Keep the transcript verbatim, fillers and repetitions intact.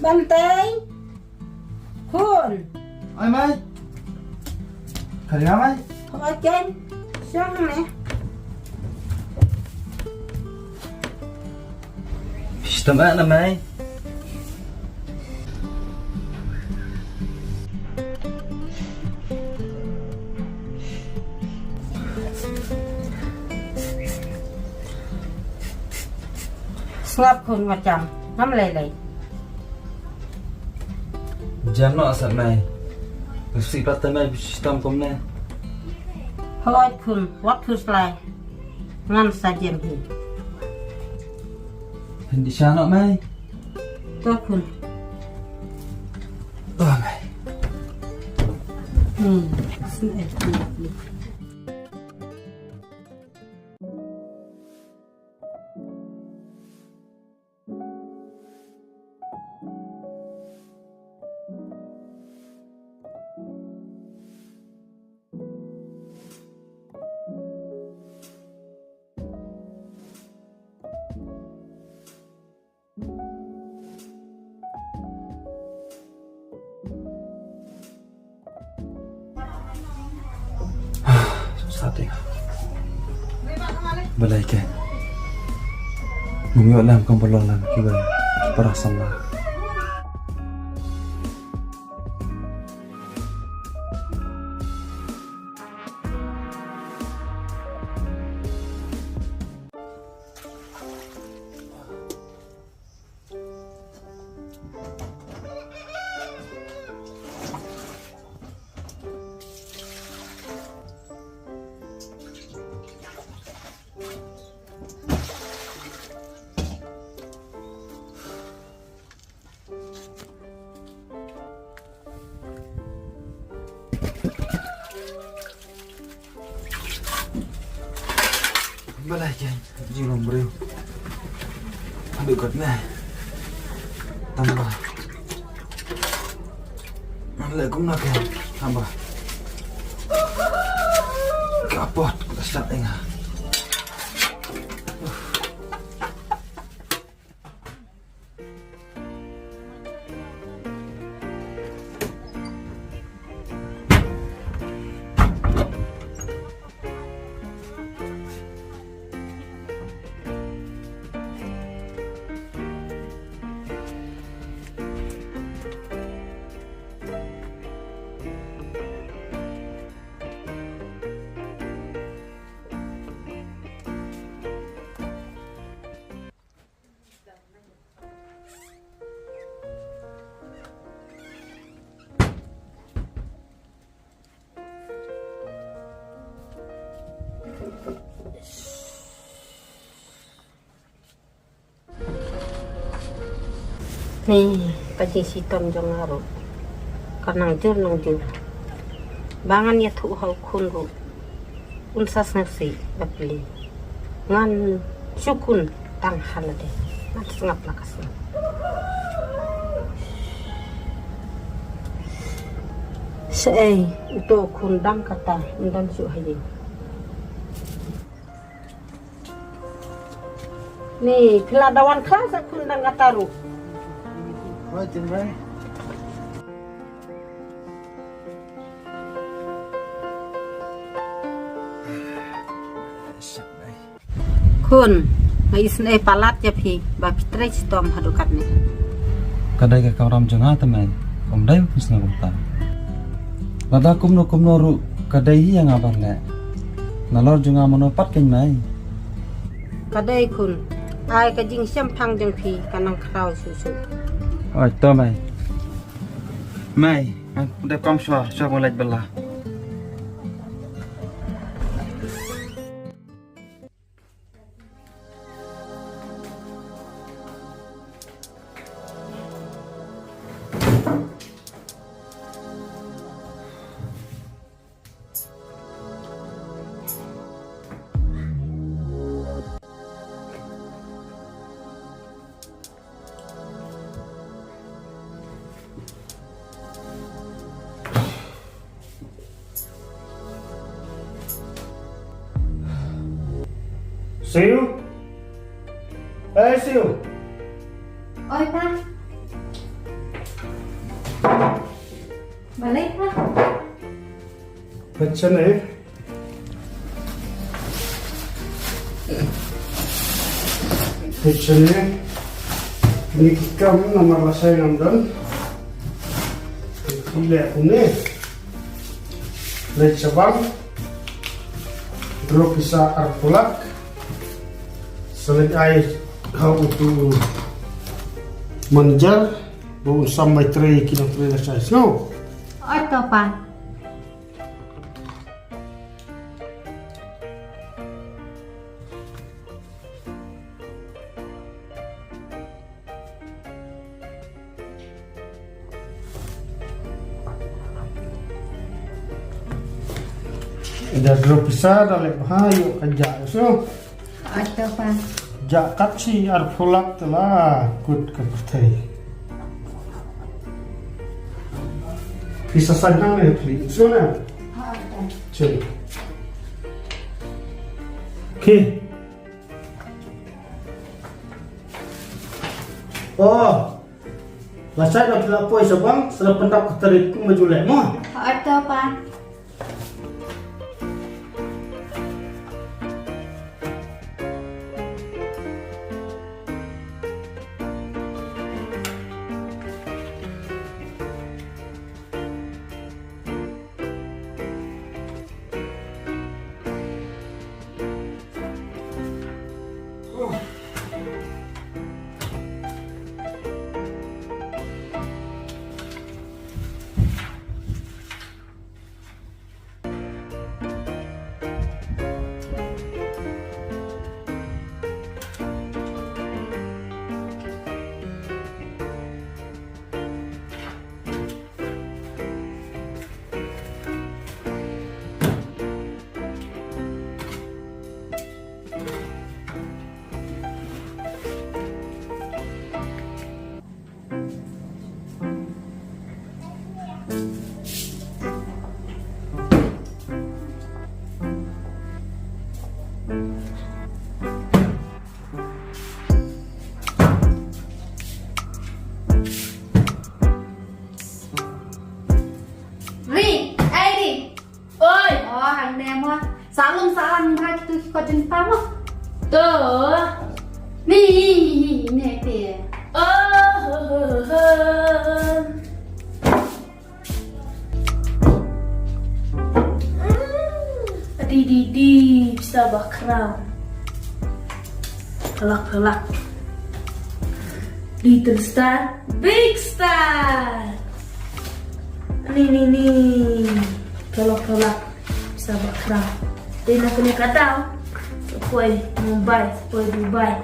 Tanteng. Khun. Ai mai. Kari mai. Khun ai ken. Siang ne. Stam na mai. Sngap khun, nga jam. Ngam lei lei. Jam noh sa mai. Ka sih pat ta mai, stam kumne. Hooid khun, wat khuslai. Ngan sa jem hi. Hindi siya noh mai. To khun. Oh mai. Hmm, sngap khun. Sate. Balai ke. Ngum ïoh lem kam balong lem ki bai. Para samla. Balai jan, jingmut briew. Aduh, kat ne. Tamba. Ngan leh kumno ke, tamba. Ka pot, ka sat enga. Ni, ka jingshitom jong nga ruh ka nang jur nang jur. Ba ngan ïathuh ha u khun ruh, un sa sngewsih ba pli. Ngan shu khun tang ha lade. Ngan sngap la ka sngap. Shaei uto u khun dang kata, un don shuh ha ïing. Ni, phi la da wan khlaiñ sa khun dang kata ruh. Hooid, tin bai. Khun, nga isynei palat ïa phi ba phi trei shitom haduh katne. Ka dei ka kamram jong nga te mei, ym dei ba phi sngew kumta. Lada kumno kumno ruh ka dei hi ïa nga ban leh. Nalor jong nga mano pat kein mei. Ka dei khun, ai ka jingshemphang jong phi ka nang khraw shuh shuh. Oi to mei. Mei, ngan dep kam shuwa, shuwa ban leit bylla. Siu? Eh, Siu? Oi, Pa. Balei ha? Peit shane. Peit shane. Kine ki kam namar lashai ngam don. Ki leh kumne. Leit shabar. Draw pisa arphew lak. Sa leit ai ha utu manager. Ba un sam bai trei ki nongtrei lashai. Sngew? Oi to pa. Da draw pisa da leh bha ïoh ka jah, sngew? Oi to pa. Jah kat shi arphew lak te la kut ka pyrthei. Pisa saiñ hangne phi, sngew ne? Oi to. Sure. Okay. Oh. Lashai, la phi la poi shabar, sa la pyndap ka tarit kum ba ju leh mo. Oi to pa. Ri, ai Ri. Oi. Oh, hangne mo. Salam salam ha kitu ki kotjin pa mo. To. Ni, ne te. Oh, ho, ho, ho. Adi di di, pisa ba khraw. Phalak phalak. Little star, big star. Ni ni ni. Phalak phalak. Pisa ba khraw. Te na kane ka daw. Sa poi Mumbai, sa poi Dubai.